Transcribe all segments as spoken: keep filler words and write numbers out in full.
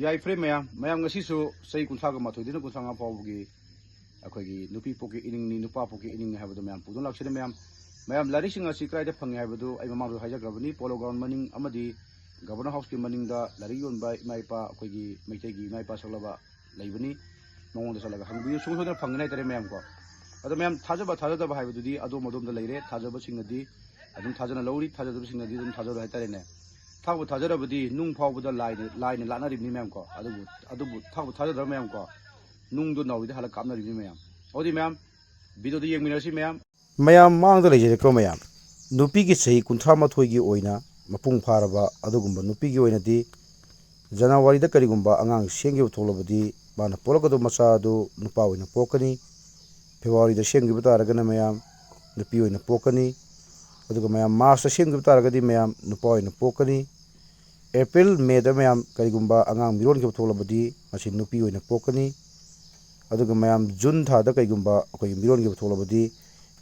ꯌꯥꯏꯐꯔꯦ ꯃꯌꯥꯝ꯫ ꯃꯌꯥꯝ, ꯉꯁꯤꯁꯨ ꯆꯍꯤ ꯀꯨꯟꯊ꯭ꯔꯥꯒ ꯃꯥꯊꯣꯏꯗꯩꯅ ꯀꯨꯟꯊ꯭ꯔꯥ ꯃꯉꯥ ꯐꯥꯎꯕꯒꯤ ꯑꯩꯈꯣꯏꯒꯤ ꯅꯨꯄꯤ ꯄꯣꯛꯀꯤ ꯏꯅꯤꯡꯅꯤ, ꯅꯨꯄꯥ ꯄꯣꯛꯀꯤ ꯏꯅꯤꯡꯅꯤ ꯍꯥꯏꯕꯗꯣ ꯃꯌꯥꯝ ꯄꯨꯗꯨꯅ ꯂꯥꯛꯆꯔꯤ ꯃꯌꯥꯝ꯫ ꯃꯌꯥꯝ, ꯂꯥꯏꯔꯤꯛꯁꯤꯡ ꯑꯁꯤ ꯀꯗꯥꯏꯗ ꯐꯪꯉꯤ ꯍꯥꯏꯕꯗꯨ ꯑꯩ ꯃꯃꯥꯡꯗꯁꯨ ꯍꯥꯏꯖꯈ꯭ꯔꯕꯅꯤ꯫ ꯄꯣꯂꯣ ꯒ꯭ꯔꯥꯎꯟ ꯃꯅꯤꯡ ꯑꯃꯗꯤ ꯒꯕꯔꯅꯔ ꯍꯥꯎꯁꯀꯤ ꯃꯅꯤꯡꯗ ꯂꯥꯏꯔꯤꯛ ꯌꯣꯟꯕ ꯏꯃꯥ ꯏꯄꯥ, ꯑꯩꯈꯣꯏꯒꯤ ꯃꯩꯇꯩꯒꯤ ꯏꯃꯥ ꯏꯄꯥ ꯁꯛꯂꯕ ꯂꯩꯕꯅꯤ꯫ ꯃꯉꯣꯟꯗ ꯆꯠꯂꯒ ꯍꯪꯕꯤꯌꯨ, ꯁꯨꯡꯁꯣꯏ ꯁꯣꯏꯗꯅ ꯐꯪꯒꯅꯤ ꯍꯥꯏꯇꯥꯔꯦ ꯃꯌꯥꯝ ꯀꯣ꯫ ꯑꯗꯣ ꯃꯌꯥꯝ, ꯊꯥꯖꯕ ꯊꯥꯖꯗꯕ ꯍꯥꯏꯕꯗꯨꯗꯤ ꯑꯗꯣꯝ ꯑꯗꯣꯝꯗ ꯂꯩꯔꯦ꯫ ꯊꯥꯖꯕꯁꯤꯡꯅꯗꯤ ꯑꯗꯨꯝ ꯊꯥꯖꯅ ꯂꯧꯔꯤ, ꯊꯥꯖꯗꯕꯁꯤꯡꯅꯗꯤ ꯑꯗꯨꯝ ꯊꯥꯖꯔꯣꯏ ꯍꯥꯏꯇꯥꯔꯦꯅꯦ꯫ ꯊꯥꯕꯨ ꯊꯥꯖꯔꯕꯗꯤ ꯅꯨꯡ ꯐꯥꯎꯕꯗ ꯂꯥꯏꯅ, ꯂꯥꯏꯅ ꯂꯥꯠꯅꯔꯤꯕꯅꯤ ꯃꯌꯥꯝ ꯀꯣ꯫ ꯑꯗꯨꯕꯨ, ꯑꯗꯨꯕꯨ ꯊꯥꯕꯨ ꯊꯥꯖꯗꯕ ꯃꯌꯥꯝ ꯀꯣ, ꯅꯨꯡꯗꯣ ꯅꯥꯎꯔꯤꯗ ꯍꯜꯂ ꯀꯥꯞꯅꯔꯤꯕꯅꯤ ꯃꯌꯥꯝ꯫ ꯑꯗꯨꯗꯤ ꯃꯌꯥꯝ, ꯚꯤꯗꯤꯑꯣꯗ ꯌꯦꯡꯃꯤꯟꯅꯔꯁꯤ ꯃꯌꯥꯝ꯫ ꯃꯌꯥꯝ ꯃꯥꯡꯗ ꯂꯩꯖꯔꯦꯀꯣ ꯃꯌꯥꯝ꯫ ꯅꯨꯄꯤꯒꯤ ꯆꯍꯤ ꯀꯨꯟꯊ꯭ꯔꯥ ꯃꯥꯊꯣꯏꯒꯤ ꯑꯣꯏꯅ ꯃꯄꯨꯡ ꯐꯥꯔꯕ ꯑꯗꯨꯒꯨꯝꯕ ꯅꯨꯄꯤꯒꯤ ꯑꯣꯏꯅꯗꯤ ꯖꯅꯋꯥꯔꯤꯗ ꯀꯔꯤꯒꯨꯝꯕ ꯑꯉꯥꯡ ꯁꯦꯝꯈꯤꯕ ꯊꯣꯛꯂꯕꯗꯤ ꯃꯥꯅ ꯄꯣꯛꯂꯛꯀꯗꯧꯕ ꯃꯆꯥ ꯑꯗꯨ ꯅꯨꯄꯥ ꯑꯣꯏꯅ ꯄꯣꯛꯀꯅꯤ꯫ ꯐꯦꯕ꯭ꯔꯨꯋꯥꯔꯤꯗ ꯁꯦꯝꯈꯤꯕ ꯇꯥꯔꯒꯅ ꯃꯌꯥꯝ ꯅꯨꯄꯤ ꯑꯣꯏꯅ ꯄꯣꯛꯀꯅꯤ꯫ ꯑꯗꯨꯒ ꯃꯌꯥꯝ ꯃꯥꯔꯁꯇ ꯁꯦꯝꯈꯤꯕ ꯇꯥꯔꯒꯗꯤ ꯃꯌꯥꯝ ꯅꯨꯄꯥ ꯑꯣꯏꯅ ꯄꯣꯛꯀꯅꯤ꯫ ꯑꯦꯄ꯭ꯔꯤꯜ, ꯃꯦꯗ ꯃꯌꯥꯝ ꯀꯔꯤꯒꯨꯝꯕ ꯑꯉꯥꯡ ꯃꯤꯔꯣꯟꯈꯤꯕ ꯊꯣꯛꯂꯕꯗꯤ ꯃꯁꯤ ꯅꯨꯄꯤ ꯑꯣꯏꯅ ꯄꯣꯛꯀꯅꯤ꯫ ꯑꯗꯨꯒ ꯃꯌꯥꯝ ꯖꯨꯟ ꯊꯥꯗ ꯀꯔꯤꯒꯨꯝꯕ ꯑꯩꯈꯣꯏꯒꯤ ꯃꯤꯔꯣꯟꯈꯤꯕ ꯊꯣꯛꯂꯕꯗꯤ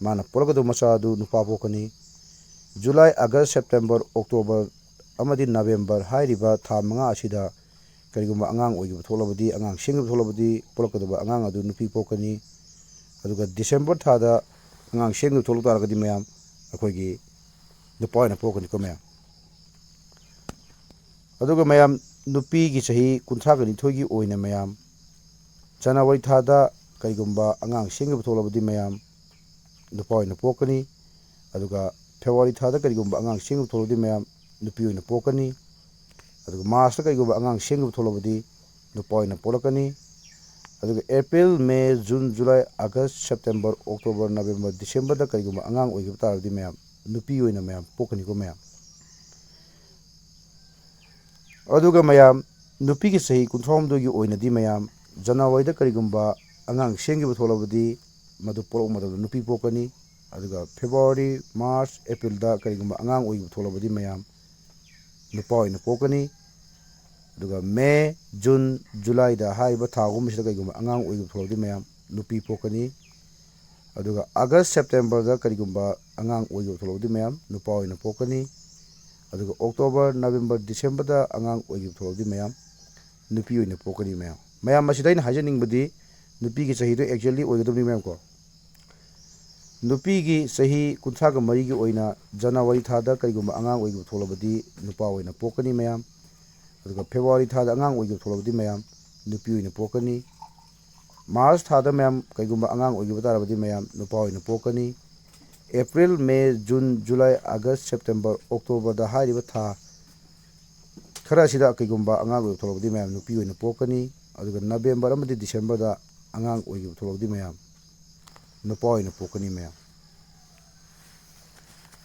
ꯃꯥꯅ ꯄꯣꯛꯂꯛꯀꯗꯧꯕ ꯃꯆꯥ ꯑꯗꯨ ꯅꯨꯄꯥ ꯄꯣꯛꯀꯅꯤ꯫ ꯖꯨꯂꯥꯏ, ꯑꯥꯒꯁ, ꯁꯦꯞꯇꯦꯝꯕꯔ, ꯑꯣꯛꯇꯣꯕꯔ ꯑꯃꯗꯤ ꯅꯕꯦꯝꯕꯔ ꯍꯥꯏꯔꯤꯕ ꯊꯥ ꯃꯉꯥ ꯑꯁꯤꯗ ꯀꯔꯤꯒꯨꯝꯕ ꯑꯉꯥꯡ ꯑꯣꯏꯈꯤꯕ ꯊꯣꯛꯂꯕꯗꯤ, ꯑꯉꯥꯡ ꯁꯦꯝꯈꯤꯕ ꯊꯣꯛꯂꯕꯗꯤ ꯄꯣꯛꯂꯛꯀꯗꯕ ꯑꯉꯥꯡ ꯑꯗꯨ ꯅꯨꯄꯤ ꯄꯣꯛꯀꯅꯤ꯫ ꯑꯗꯨꯒ ꯗꯤꯁꯦꯝꯕꯔ ꯊꯥꯗ ꯑꯉꯥꯡ ꯁꯦꯝꯈꯤꯕ ꯊꯣꯛꯂꯛ ꯇꯥꯔꯒꯗꯤ ꯃꯌꯥꯝ ꯑꯩꯈꯣꯏꯒꯤ ꯅꯨꯄꯥ ꯑꯣꯏꯅ ꯄꯣꯛꯀꯅꯤꯀꯣ ꯃꯌꯥꯝ꯫ ꯑꯗꯨꯒ ꯃꯌꯥꯝ, ꯅꯨꯄꯤꯒꯤ ꯆꯍꯤ ꯀꯨꯟꯊ꯭ꯔꯥꯒ ꯅꯤꯊꯣꯏꯒꯤ ꯑꯣꯏꯅ ꯃꯌꯥꯝ ꯖꯅꯋꯥꯔꯤ ꯊꯥꯗ ꯀꯔꯤꯒꯨꯝꯕ ꯑꯉꯥꯡ ꯁꯦꯝꯈꯤꯕ ꯊꯣꯛꯂꯕꯗꯤ ꯃꯌꯥꯝ ꯅꯨꯄꯥ ꯑꯣꯏꯅ ꯄꯣꯛꯀꯅꯤ꯫ ꯑꯗꯨꯒ ꯐꯦꯕ꯭ꯔꯨꯋꯥꯔꯤ ꯊꯥꯗ ꯀꯔꯤꯒꯨꯝꯕ ꯑꯉꯥꯡ ꯁꯦꯝꯈꯤꯕ ꯊꯣꯛꯂꯕꯗꯤ ꯃꯌꯥꯝ ꯅꯨꯄꯤ ꯑꯣꯏꯅ ꯄꯣꯛꯀꯅꯤ꯫ ꯑꯗꯨꯒ ꯃꯥꯔꯁꯇ ꯀꯔꯤꯒꯨꯝꯕ ꯑꯉꯥꯡ ꯁꯦꯝꯈꯤꯕ ꯊꯣꯛꯂꯕꯗꯤ ꯅꯨꯄꯥ ꯑꯣꯏꯅ ꯄꯣꯛꯂꯛꯀꯅꯤ꯫ ꯑꯗꯨꯒ ꯑꯦꯄ꯭ꯔꯤꯜ, ꯃꯦ, ꯖꯨꯟ, ꯖꯨꯂꯥꯏ, ꯑꯥꯒꯁ, ꯁꯦꯞꯇꯦꯝꯕꯔ, ꯑꯣꯛꯇꯣꯕꯔ, ꯅꯕꯦꯝꯕꯔ, ꯗꯤꯁꯦꯝꯕꯔꯗ ꯀꯔꯤꯒꯨꯝꯕ ꯑꯉꯥꯡ ꯑꯣꯏꯈꯤꯕ ꯇꯥꯔꯒꯗꯤ ꯃꯌꯥꯝ ꯅꯨꯄꯤ ꯑꯣꯏꯅ ꯃꯌꯥꯝ ꯄꯣꯛꯀꯅꯤꯀꯣ ꯃꯌꯥꯝ꯫ ꯑꯗꯨꯒ ꯃꯌꯥꯝ, ꯅꯨꯄꯤꯒꯤ ꯆꯍꯤ ꯀꯨꯟꯊ꯭ꯔꯥꯍꯨꯝꯗꯣꯏꯒꯤ ꯑꯣꯏꯅꯗꯤ ꯃꯌꯥꯝ ꯖꯅꯋꯥꯔꯤꯗ ꯀꯔꯤꯒꯨꯝꯕ ꯑꯉꯥꯡ ꯁꯦꯝꯈꯤꯕ ꯊꯣꯛꯂꯕꯗꯤ ꯃꯗꯨ ꯄꯣꯛꯂꯛꯄ ꯃꯇꯝꯗ ꯅꯨꯄꯤ ꯄꯣꯛꯀꯅꯤ꯫ ꯑꯗꯨꯒ ꯐꯦꯕ꯭ꯔꯨꯋꯥꯔꯤ, ꯃꯥꯔꯆ, ꯑꯦꯄ꯭ꯔꯤꯜꯗ ꯀꯔꯤꯒꯨꯝꯕ ꯑꯉꯥꯡ ꯑꯣꯏꯈꯤꯕ ꯊꯣꯛꯂꯕꯗꯤ ꯃꯌꯥꯝ ꯅꯨꯄꯥ ꯑꯣꯏꯅ ꯄꯣꯛꯀꯅꯤ꯫ ꯑꯗꯨꯒ ꯃꯦ, ꯖꯨꯟ, ꯖꯨꯂꯥꯏꯗ ꯍꯥꯏꯔꯤꯕ ꯊꯥ ꯑꯍꯨꯝꯁꯤꯗ ꯀꯔꯤꯒꯨꯝꯕ ꯑꯉꯥꯡ ꯑꯣꯏꯈꯤꯕ ꯊꯣꯛꯂꯕꯗꯤ ꯃꯌꯥꯝ ꯅꯨꯄꯤ ꯄꯣꯛꯀꯅꯤ꯫ ꯑꯗꯨꯒ ꯑꯥꯒꯁ, ꯁꯦꯞꯇꯦꯝꯕꯔꯗ ꯀꯔꯤꯒꯨꯝꯕ ꯑꯉꯥꯡ ꯑꯣꯏꯈꯤꯕ ꯊꯣꯛꯂꯕꯗꯤ ꯃꯌꯥꯝ ꯅꯨꯄꯥ ꯑꯣꯏꯅ ꯄꯣꯛꯀꯅꯤ꯫ ꯑꯗꯨꯒ ꯑꯣꯛꯇꯣꯕꯔ, ꯅꯕꯦꯝꯕꯔ, ꯗꯤꯁꯦꯝꯕꯔꯗ ꯑꯉꯥꯡ ꯑꯣꯏꯈꯤꯕ ꯊꯣꯛꯂꯕꯗꯤ ꯃꯌꯥꯝ ꯅꯨꯄꯤ ꯑꯣꯏꯅ ꯄꯣꯛꯀꯅꯤ ꯃꯌꯥꯝ꯫ ꯃꯌꯥꯝ, ꯃꯁꯤꯗ ꯑꯩꯅ ꯍꯥꯏꯖꯅꯤꯡꯕꯗꯤ ꯅꯨꯄꯤꯒꯤ ꯆꯍꯤꯗꯣ exactly ꯑꯣꯏꯒꯗꯕꯅꯤ ꯃꯌꯥꯝ ꯀꯣ꯫ ꯅꯨꯄꯤꯒꯤ ꯆꯍꯤ ꯀꯨꯟꯊ꯭ꯔꯥꯒ ꯃꯔꯤꯒꯤ ꯑꯣꯏꯅ ꯖꯅꯋꯥꯔꯤ ꯊꯥꯗ ꯀꯔꯤꯒꯨꯝꯕ ꯑꯉꯥꯡ ꯑꯣꯏꯈꯤꯕ ꯊꯣꯛꯂꯕꯗꯤ ꯅꯨꯄꯥ ꯑꯣꯏꯅ ꯄꯣꯛꯀꯅꯤ ꯃꯌꯥꯝ꯫ ꯑꯗꯨꯒ ꯐꯦꯕ꯭ꯔꯨꯋꯥꯔꯤ ꯊꯥꯗ ꯑꯉꯥꯡ ꯑꯣꯏꯈꯤꯕ ꯊꯣꯛꯂꯕꯗꯤ ꯃꯌꯥꯝ ꯅꯨꯄꯤ ꯑꯣꯏꯅ ꯄꯣꯛꯀꯅꯤ꯫ ꯃꯥꯔꯆ ꯊꯥꯗ ꯃꯌꯥꯝ ꯀꯩꯒꯨꯝꯕ ꯑꯉꯥꯡ ꯑꯣꯏꯈꯤꯕ ꯇꯥꯔꯕꯗꯤ ꯃꯌꯥꯝ ꯅꯨꯄꯥ ꯑꯣꯏꯅ ꯄꯣꯛꯀꯅꯤ꯫ ꯑꯦꯄ꯭ꯔꯤꯜ, ꯃꯦ, ꯖꯨꯟ, ꯖꯨꯂꯥꯏ, ꯑꯥꯒꯁ, ꯁꯦꯞꯇꯦꯝꯕꯔ, ꯑꯣꯛꯇꯣꯕꯔꯗ ꯍꯥꯏꯔꯤꯕ ꯊꯥ ꯈꯔ ꯑꯁꯤꯗ ꯀꯩꯒꯨꯝꯕ ꯑꯉꯥꯡ ꯑꯣꯏꯕ ꯊꯣꯛꯂꯕꯗꯤ ꯃꯌꯥꯝ ꯅꯨꯄꯤ ꯑꯣꯏꯅ ꯄꯣꯛꯀꯅꯤ꯫ ꯑꯗꯨꯒ ꯅꯕꯦꯝꯕꯔ ꯑꯃꯗꯤ ꯗꯤꯁꯦꯝꯕꯔꯗ ꯑꯉꯥꯡ ꯑꯣꯏꯈꯤꯕ ꯊꯣꯛꯂꯕꯗꯤ ꯃꯌꯥꯝ ꯅꯨꯄꯥ ꯑꯣꯏꯅ ꯄꯣꯛꯀꯅꯤ ꯃꯌꯥꯝ꯫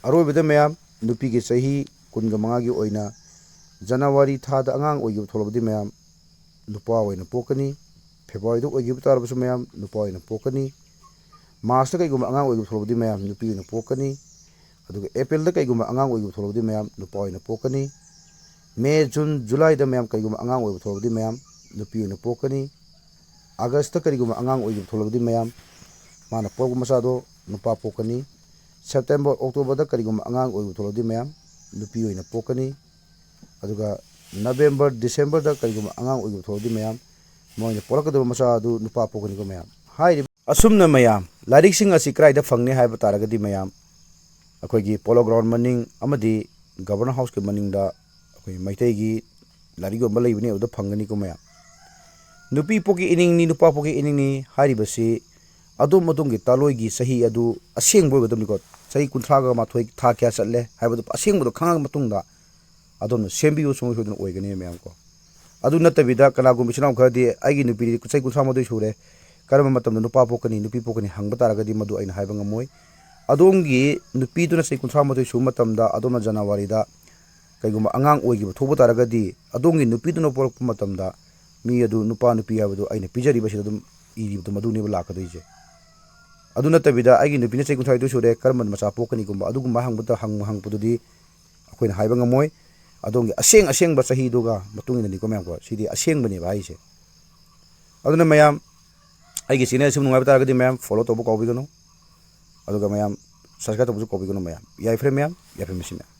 ꯑꯔꯣꯏꯕꯗ ꯃꯌꯥꯝ, ꯅꯨꯄꯤꯒꯤ ꯆꯍꯤ ꯀꯨꯟꯒ ꯃꯉꯥꯒꯤ ꯑꯣꯏꯅ ꯖꯅꯋꯥꯔꯤ ꯊꯥꯗ ꯑꯉꯥꯡ ꯑꯣꯏꯈꯤꯕ ꯊꯣꯛꯂꯕꯗꯤ ꯃꯌꯥꯝ ꯅꯨꯄꯥ ꯑꯣꯏꯅ ꯄꯣꯛꯀꯅꯤ꯫ ꯐꯦꯕ꯭ꯔꯨꯋꯥꯔꯤꯗ ꯑꯣꯏꯈꯤꯕ ꯇꯥꯔꯕꯁꯨ ꯃꯌꯥꯝ ꯅꯨꯄꯥ ꯑꯣꯏꯅ ꯄꯣꯛꯀꯅꯤ꯫ ꯃꯥꯔꯆꯇ ꯀꯩꯒꯨꯝꯕ ꯑꯉꯥꯡ ꯑꯣꯏꯈꯤꯕ ꯊꯣꯛꯂꯕꯗꯤ ꯃꯌꯥꯝ ꯅꯨꯄꯤ ꯑꯣꯏꯅ ꯄꯣꯛꯀꯅꯤ꯫ ꯑꯗꯨꯒ ꯑꯦꯄ꯭ꯔꯤꯜꯗ ꯀꯩꯒꯨꯝꯕ ꯑꯉꯥꯡ ꯑꯣꯏꯈꯤꯕ ꯊꯣꯛꯂꯕꯗꯤ ꯃꯌꯥꯝ ꯅꯨꯄꯥ ꯑꯣꯏꯅ ꯄꯣꯛꯀꯅꯤ꯫ ꯃꯦ, ꯖꯨꯟ, ꯖꯨꯂꯥꯏꯗ ꯃꯌꯥꯝ ꯀꯩꯒꯨꯝꯕ ꯑꯉꯥꯡ ꯑꯣꯏꯕ ꯊꯣꯛꯂꯕꯗꯤ ꯃꯌꯥꯝ ꯅꯨꯄꯤ ꯑꯣꯏꯅ ꯄꯣꯛꯀꯅꯤ꯫ ꯑꯥꯒꯁꯇ ꯀꯔꯤꯒꯨꯝꯕ ꯑꯉꯥꯡ ꯑꯣꯏꯈꯤꯕ ꯊꯣꯛꯂꯕꯗꯤ ꯃꯌꯥꯝ ꯃꯥꯅ ꯄꯣꯛꯄ ꯃꯆꯥꯗꯣ ꯅꯨꯄꯥ ꯄꯣꯛꯀꯅꯤ꯫ ꯁꯦꯞꯇꯦꯝꯕꯔ, ꯑꯣꯛꯇꯣꯕꯔꯗ ꯀꯔꯤꯒꯨꯝꯕ ꯑꯉꯥꯡ ꯑꯣꯏꯈꯤꯕ ꯊꯣꯛꯂꯕꯗꯤ ꯃꯌꯥꯝ ꯅꯨꯄꯤ ꯑꯣꯏꯅ ꯄꯣꯛꯀꯅꯤ꯫ ꯑꯗꯨꯒ ꯅꯕꯦꯝꯕꯔ, ꯗꯤꯁꯦꯝꯕꯔꯗ ꯀꯔꯤꯒꯨꯝꯕ ꯑꯉꯥꯡ ꯑꯣꯏꯈꯤꯕ ꯊꯣꯛꯂꯕꯗꯤ ꯃꯌꯥꯝ ꯃꯣꯏꯅ ꯄꯣꯛꯂꯛꯀꯗꯕ ꯃꯆꯥ ꯑꯗꯨ ꯅꯨꯄꯥ ꯄꯣꯛꯀꯅꯤꯀꯣ ꯃꯌꯥꯝ꯫ ꯍꯥꯏꯔꯤꯕ ꯑꯁꯨꯝꯅ ꯃꯌꯥꯝ, ꯂꯥꯏꯔꯤꯛꯁꯤꯡ ꯑꯁꯤ ꯀꯗꯥꯏꯗ ꯐꯪꯅꯤ ꯍꯥꯏꯕ ꯇꯥꯔꯒꯗꯤ ꯃꯌꯥꯝ, ꯑꯩꯈꯣꯏꯒꯤ ꯄꯣꯂꯣ ꯒ꯭ꯔꯥꯎꯟ ꯃꯅꯤꯡ ꯑꯃꯗꯤ ꯒꯕꯔꯅꯔ ꯍꯥꯎꯁꯀꯤ ꯃꯅꯤꯡꯗ ꯑꯩꯈꯣꯏ ꯃꯩꯇꯩꯒꯤ ꯂꯥꯏꯔꯤꯛ ꯌꯣꯟꯕ ꯂꯩꯕꯅꯤ, ꯑꯗꯨꯗ ꯐꯪꯒꯅꯤꯀꯣ ꯃꯌꯥꯝ꯫ ꯅꯨꯄꯤ ꯄꯣꯛꯀꯤ ꯏꯅꯤꯡꯅꯤ, ꯅꯨꯄꯥ ꯄꯣꯛꯀꯤ ꯏꯅꯤꯡꯅꯤ ꯍꯥꯏꯔꯤꯕꯁꯤ ꯑꯗꯣꯝ ꯑꯗꯣꯝꯒꯤ ꯇꯥꯂꯣꯏꯒꯤ ꯆꯍꯤ ꯑꯗꯨ ꯑꯁꯦꯡꯕ ꯑꯣꯏꯒꯗꯕꯅꯤꯀꯣ꯫ ꯆꯍꯤ ꯀꯨꯟꯊ꯭ꯔꯥꯒ ꯃꯥꯊꯣꯏ ꯊꯥ ꯀꯌꯥ ꯆꯠꯂꯦ ꯍꯥꯏꯕꯗꯨ ꯑꯁꯦꯡꯕꯗꯣ ꯈꯪꯉ ꯃꯇꯨꯡꯗ ꯑꯗꯣꯝꯅ ꯁꯦꯝꯕꯤꯌꯨ, ꯁꯨꯡꯁꯣꯏ ꯁꯣꯏꯗꯅ ꯑꯣꯏꯒꯅꯤ ꯃꯌꯥꯝ ꯀꯣ꯫ ꯑꯗꯨ ꯅꯠꯇꯕꯤꯗ ꯀꯅꯥꯒꯨꯝꯕ ꯏꯆꯤꯟ ꯏꯅꯥꯎ ꯈꯔꯗꯤ ꯑꯩꯒꯤ ꯅꯨꯄꯤꯗꯤ ꯆꯍꯤ ꯀꯨꯟꯊ꯭ꯔꯥ ꯃꯥꯊꯣꯏ ꯁꯨꯔꯦ, ꯀꯔꯝꯕ ꯃꯇꯝꯗ ꯅꯨꯄꯥ ꯄꯣꯛꯀꯅꯤ, ꯅꯨꯄꯤ ꯄꯣꯛꯀꯅꯤ ꯍꯪꯕ ꯇꯥꯔꯒꯗꯤ ꯃꯗꯨ ꯑꯩꯅ ꯍꯥꯏꯕ ꯉꯝꯃꯣꯏ꯫ ꯑꯗꯣꯝꯒꯤ ꯅꯨꯄꯤꯗꯨꯅ ꯆꯍꯤ ꯀꯨꯟꯊ꯭ꯔꯥ ꯃꯥꯊꯣꯏ ꯁꯨꯕ ꯃꯇꯝꯗ ꯑꯗꯣꯝꯅ ꯖꯅꯋꯥꯔꯤꯗ ꯀꯩꯒꯨꯝꯕ ꯑꯉꯥꯡ ꯑꯣꯏꯈꯤꯕ ꯊꯣꯛꯄ ꯇꯥꯔꯒꯗꯤ ꯑꯗꯣꯝꯒꯤ ꯅꯨꯄꯤꯗꯨꯅ ꯄꯣꯛꯂꯛꯄ ꯃꯇꯝꯗ ꯃꯤ ꯑꯗꯨ ꯅꯨꯄꯥ ꯅꯨꯄꯤ ꯍꯥꯏꯕꯗꯨ ꯑꯩꯅ ꯄꯤꯖꯔꯤꯕꯁꯤꯗ ꯑꯗꯨꯝ ꯏꯔꯤꯕꯗꯨ ꯃꯗꯨꯅꯦꯕ ꯂꯥꯛꯀꯗꯣꯏꯁꯦ꯫ ꯑꯗꯨ ꯅꯠꯇꯕꯤꯗ ꯑꯩꯒꯤ ꯅꯨꯄꯤꯅ ꯆꯍꯤ ꯀꯨꯟꯊ꯭ꯔꯥ ꯅꯤꯊꯣꯏ ꯁꯨꯔꯦ, ꯀꯔꯝꯕ ꯃꯆꯥ ꯄꯣꯛꯀꯅꯤꯒꯨꯝꯕ ꯑꯗꯨꯒꯨꯝꯕ ꯍꯪꯕꯗ ꯍꯪ-, ꯍꯪꯉꯛꯄꯗꯨꯗꯤ ꯑꯩꯈꯣꯏꯅ ꯍꯥꯏꯕ ꯉꯝꯃꯣꯏ꯫ ꯑꯗꯣꯝꯒꯤ ꯑꯁꯦꯡ ꯑꯁꯦꯡꯕ ꯆꯍꯤꯗꯨꯒ ꯃꯇꯨꯡ ꯏꯟꯅꯅꯤꯀꯣ ꯃꯌꯥꯝꯀꯣ꯫ ꯁꯤꯗꯤ ꯑꯁꯦꯡꯕꯅꯦꯕ ꯍꯥꯏꯔꯤꯁꯦ꯫ ꯑꯗꯨꯅ ꯃꯌꯥꯝ, ꯑꯩꯒꯤ ꯆꯦꯅꯦꯜꯁꯤꯕꯨ ꯅꯨꯡꯉꯥꯏꯕ ꯇꯥꯔꯒꯗꯤ ꯃꯌꯥꯝ ꯐꯣꯂꯣ ꯇꯧꯕ ꯀꯥꯎꯕꯤꯒꯅꯨ꯫ ꯑꯗꯨꯒ ꯃꯌꯥꯝ ꯁꯕꯁꯀ꯭ꯔꯥꯏꯕ ꯇꯧꯕꯁꯨ ꯀꯥꯎꯕꯤꯒꯅꯨ ꯃꯌꯥꯝ꯫ ꯌꯥꯏꯐꯔꯦ ꯃꯌꯥꯝ, ꯌꯥꯏꯐꯔꯦ ꯃꯁꯤ ꯃꯌꯥꯝ꯫